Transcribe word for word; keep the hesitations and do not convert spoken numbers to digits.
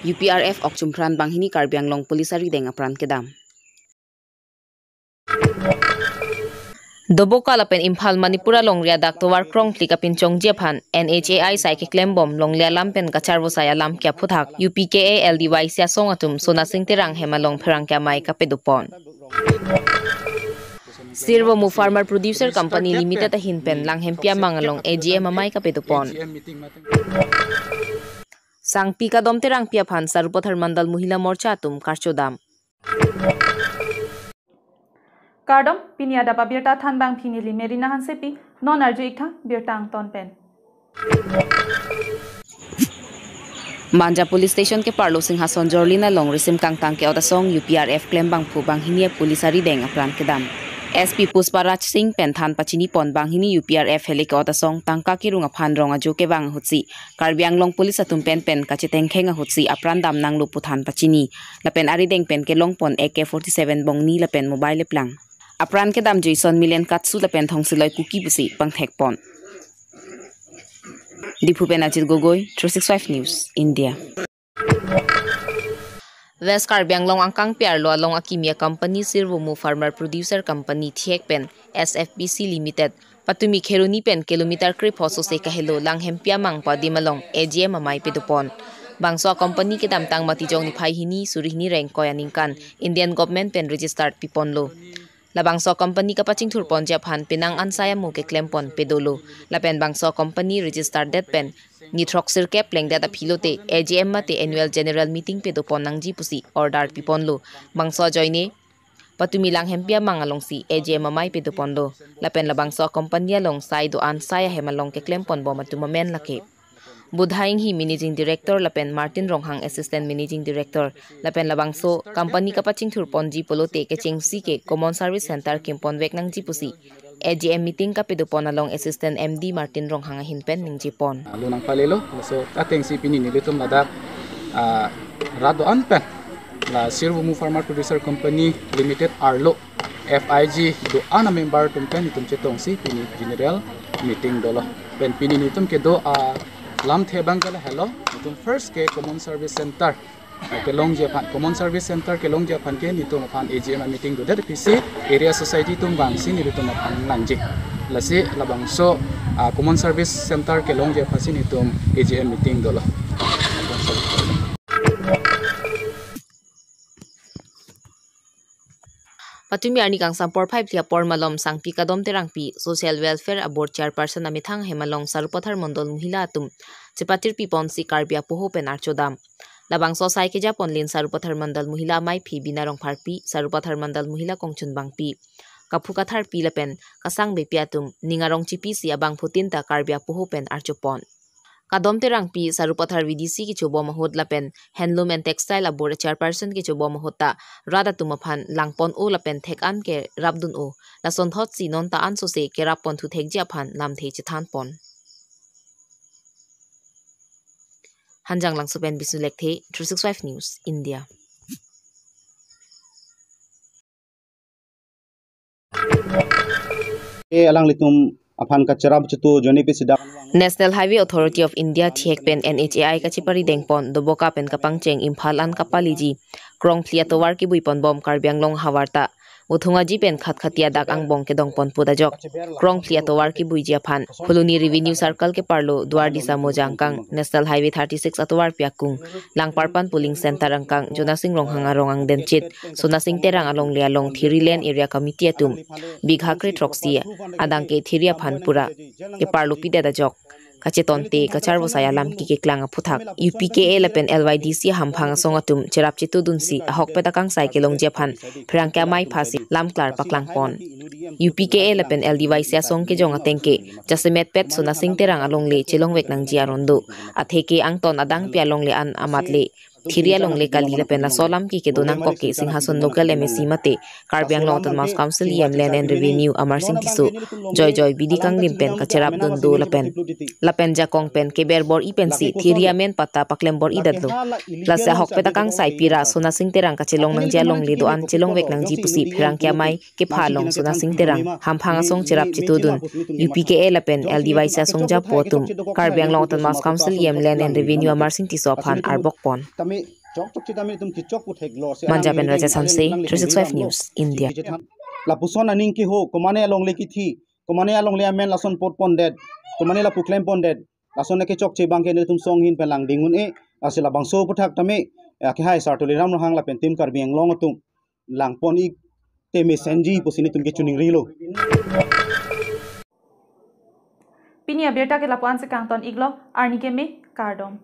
U P R F okchum pran banghini Karbi Anglong Police arideng apran kedam. Doboka lapen Imphal Manipur alongri adak tovar krongphli kapinchongji aphan N H A I sai keklembom longle alam pen kacharvosai alam ke aphuthak U P K A L D Y C asong atum Sonasing Terang hem along pherangke amei kapadopon. Sirvomu Farmer Producer Company Limited ahin pen Langhempi amang along A G M amei kapadopon. Sangpi Kadom Terangpi aphan Sarupathar Mandal Mohila Morcha atum karchodam. Kardom, pini adap abirta thanbang pini neli Merina Hansepi, non arju-ik tha birta angton pen. Manja Police Station keparlo Singhason Jorlin along risim kangtang ke-ot asong U P R F klembangphu banghini police arideng apran kedam. S P Pushpa Raj Singh pen than pachinipon banghini U P R F hele ke-ot asong tangka kerung aphan rong ajo kevang ahutsi Karbi Anglong Police atum pen pen kachetengkheng ahutsi apran damnanglo pu than pachini. Lapen arideng pen kelongpon A K forty-seven bongni lapen mobile eplang. Apran kedamjui ason milen katsu lapen thongsiloi kuki pusi pangthekpon. Diphu pen Ajit Gogoi, three six five News, India. West Karbi Anglong angkang pi arlo along akimi a-company Sirvomu Farmer Producer Company thihek pen S F P C Limited patumi Kheroni pen kilometer krepho sose kahelo Langhempi amang pu adim along A G M amei padopon. Bangso a-company kedamtang Matijong niphai hini suri hini ra ingkoi aningkan Indian government pen registered piponlo. Labangso a-company kapachingthurponji aphan penang ansai amo keklempon padolo. Lapen bangso a-company registered det pen ni throksirkep plengdet aphi lote A G M mate annual general meeting padopon nangji pusi order piponlo. Bangso ajoine patumi Langhempi amang alongsi A G M amei padoponlo. Lapen labangso a-company along sai do-an sai ahem along keklemponbom atum amen lake Budha Inghi, Managing Director, lapen Martin Ronghang, Assistant Managing Director, lapen labangso company kapachingthurponji pulote kechengsi ke Common Service Center kimponvek nangji pusi A G M meeting kapadopon along Assistant M D Martin Ronghang ahin pen ningjepon. Lo nangpalelo, laso atengsi pini nelitum ladak, ah, rat do-an pen la Sirvomu Farmer Producer Company Limited arlo F I G do-an a-member atum pen itum chetongsi pini general meeting dolo. Pen pini nelitum kedo alamthe abang ke lahelo, itum first ke Common Service Center kelongji aphan, Common Service Center kelongji aphan ke nelitum aphan A G M a-meeting dodet aphisi area society atum vangsi nelitum aphan nangji. Lasi labangso, ah, Common Service Center kelongji aphansi nelitum A G M meeting dolo. Patumi arni kangsam porphai phli apor malom Sangpi Kadom Terangpi Social Welfare a-Board Chairperson amethang ahem along Sarupathar Mondol Mohila atum chepatirpiponsi Karbi apoho pen archodam. Labangso sai kejaponlin Sarupathar Mandal Mohila ameiphi Bina Rongpharpi, Sarupathar Mandal Mohila kongchunbangpi, kaphu katharpi lapen kasangbepi atum ning arong chipisi abangphutin ta Karbi apoho pen archopon. Kadom Terangpi Sarupathar V D C kechobom ahut lapen Handloom and Textile a-Board Chairperson kechobom ahut ta rat atum aphan langpon-o lapen thek-an kerapdun-o. Lasonthotsi non ta ansose kerapponthu thekji aphan lamthe chethanpon. Hanjanglangso pen Bisnu Lekthe, three six five News, India. E alanglitum aphan kacherap chitu joni pe sida. National Highway Authority of India thihek pen N H A I kacheparidengpon Doboka pen kapangcheng Imphal an kapaliji krongphli atovar kibuiponbom Karbi Anglong ahavar ta Uthung Aji pen Khatkhati adak angbong kedongpon pu ajok krongphli atovar kibuiji aphan Phuloni Revenue Circle keparlo Duardisa Moja angkang National Highway thirty-six atovarpi akung Langparpan Polling Center angkang Jonasing Ronghang arong angdengchit Sonasing Terang alongle along Thiri Land Area Committee atum bigha kre throksi adang ke thiri aphan pura keparlopidet ajok kachetonte kacharvosai alam kekeklang aphuthak U P K A lapen L Y D C hamphang asong atum cherap chitudunsi ahokpet akangsai kelongji aphan pherangke amei phasi lamklar paklangpon. U P K A lapen L D Y C asong kejong ateng ke jasemetpet Sonasing Terang alongle chelongvek nangji aron do. Atheke angton adangpi alongle an amat le Thiri alongle kali lapen laso alam ke kedo nangkok ke Singhason local M A C mate Karbi Anglong Autonomous Council E M Land and Revenue Amarsing Tisso joijoi bidi kanglim pen kacherapdun do lapen lapen jakong pen keber bor-i pensi Thiri amen patta paklem bor-idetlo. Lasi ahokpet akangsai pira Sonasing Terang kachelong nangji alongle do-an chelongvek nangji pusi pherangke amei kepha along Sonasing Terang hamphang asong cherap chitudun U P K A lapen L D Y C asong japo atum Karbi Anglong Autonomous Council E M Land and Revenue Amarsing Tisso aphan arbokpon. Chok chok chetame itum kechok pu theklo se. Manja pen Raja Samse, three six five News, India. Lapuson aning keho, komane alongle kithi, komane alongle amen lason pot pondet, komane lapu klem pondet, lason kechokche abang ke netum song ahin pen langding un-e, lasi labangso aputhak tame, ya ke hai Sar Tuliram Ronghang lapen Team Karbi Anglong atum langpon ik tame senji pusi netum kechiningrilo. Pini abirta ke lapu-an si kangton iklo, arni keme, kardom.